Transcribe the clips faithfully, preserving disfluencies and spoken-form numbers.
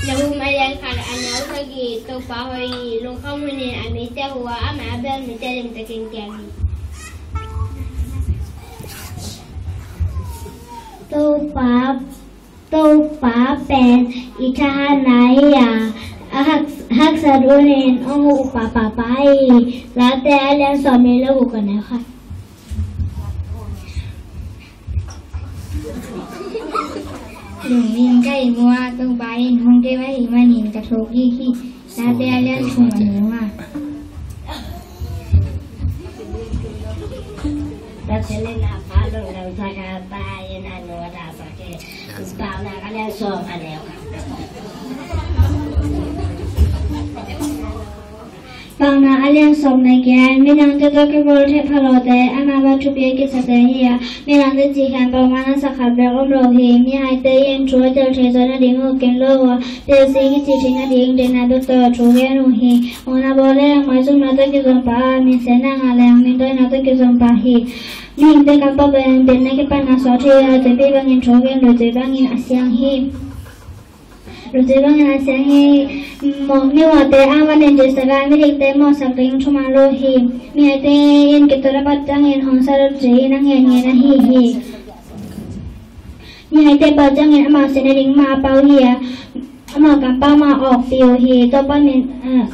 Nahum a lian khat a neu sagih. Topa hoih, lungkham hunin a mite huh a, amah a bel mite limtakin kiam hi. Topa, Topa pen i thahatna hi a, a hak, haksat hunin hong huh pahpah hi. Late a lian sawm le guk a neu khat. Lungning ka im uh a, Topa in hong kem ahih manin ka thuk gik hi. Late a lian thum a neu nga. Tate le napa lungdam sak a, Pa in a nu a dasak hi. Paunak a lian sawm a neu khat. Paunak a lian sawm le giat. Midangte tawh kibawl theih phalawte, amah bang thupi a kisate hi a, midangte ci khempeuh man a sak khat bek om lo hi. Mihaite in thu a tel thei zawh nading uh ken lo uh a, Pasian kici theih nading deihna bek tawh thu gen uh hi. Mawhna bawl leh maizumna tawh kizom pah a, minsetna ngah leh minthanna tawh kizom pah hi. Mihingte kampau pen biakna kipatna suak thei a, tuipi bangin thu gen, luite bangin a siang hi. Luite bangin a siang hi. Mawh, mihuate a van in tuisak a, midikte mawhsak ding thuman lo hi. Mihaite in kitot a pat ciangin hong sa lo ci-in a ngen ngen ahi hi. Mihaite pau ciangin amau sin nading mah a pau hi a, amau kampau mah a awkpih uh hi. Topa min, ah,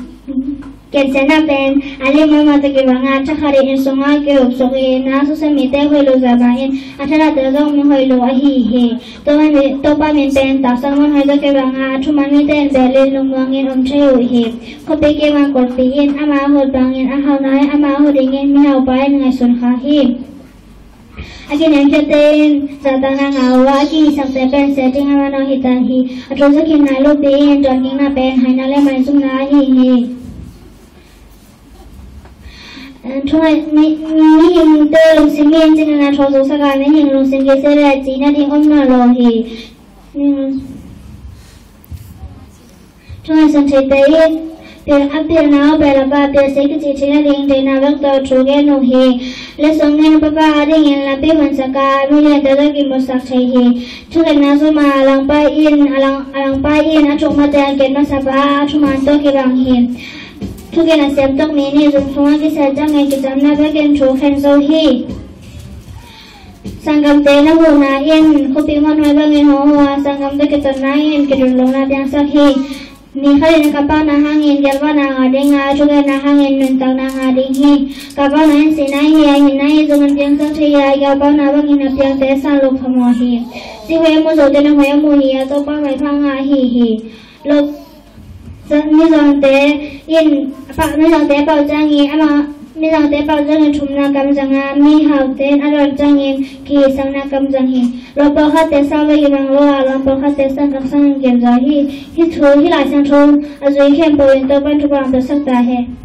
gensiatna pen a lim mahmah tawh kibang a, thakhat in inn sungah ki-upsuk hi. Na susia mite hoih lo zah bangin a thadah tawh zong mi hoih lo ahi hi. Topa min, Topa min pen taksang muanhuai tawh kibang a, a thuman mite in bel in lungmuangin om thei uh hi. Khuapi kim a kulhpi in ama a hut bangin a hauh nai, ama a hut dingin mihaupa in ngaihsun kha hi. A kiniamkhiatte in zahtakna ngah uh a, a kihisakte pen setting a manawh hi ta hi. A thu zakhin nai lopi in tuankikna pen haina le maizumna ahi hi. Thungai, mi, mihingte lungsim in cinna thuak zo sak a, mihing lungsim kisia leh cih nading om nawn lo hi. Thungaihsun theite in pil, a pilna uh pia lak a, pilse kici theih nading deihna bek tawh thu gen uh hi. Letsong in papa adingin lampi honsak a, miliante tawh kimusak thei hi. Thukhenna sum a, a langpai in, a lang, a langpai in a thuk mate a ken masa pah a, a thuman tawh kibang hi. Thugen a siam tawk mi nih zung sungah kisia ciangin kicamna bekin thukhen zo hi. Sanggamte na huhna in khuapi muanhuai bangin hong huh a, sanggamte kitotna in kidon lohna piangsak hi. Mi khat in a kampauna hangin gelhvahna ngah ding a, a thugenna hangin nuntakna ngah ding hi. Kampauna in sihna hi a, hinna in zong a piangsak thei a, i kampauna bangin a piangte san lo phamawh hi. Sikhoi a mu zote na hoi a mu hi a, Topa maipha ngah ahi hi. Lawp Mizawngte in, pa, mizawngte pau ciangin ama, mizawngte pau ciangin thumna kam zang a, mihaute in a dawn ciangin kihisakna kam zang hi. Lawm pawlkhatte sau bek hi bang lo a, lawm pawlkhatte san taksang in kiam zaw hi. Hih thu, hih Lai Siangtho a zui khempeuh in Topa'n thupha hong piaksak ta hen.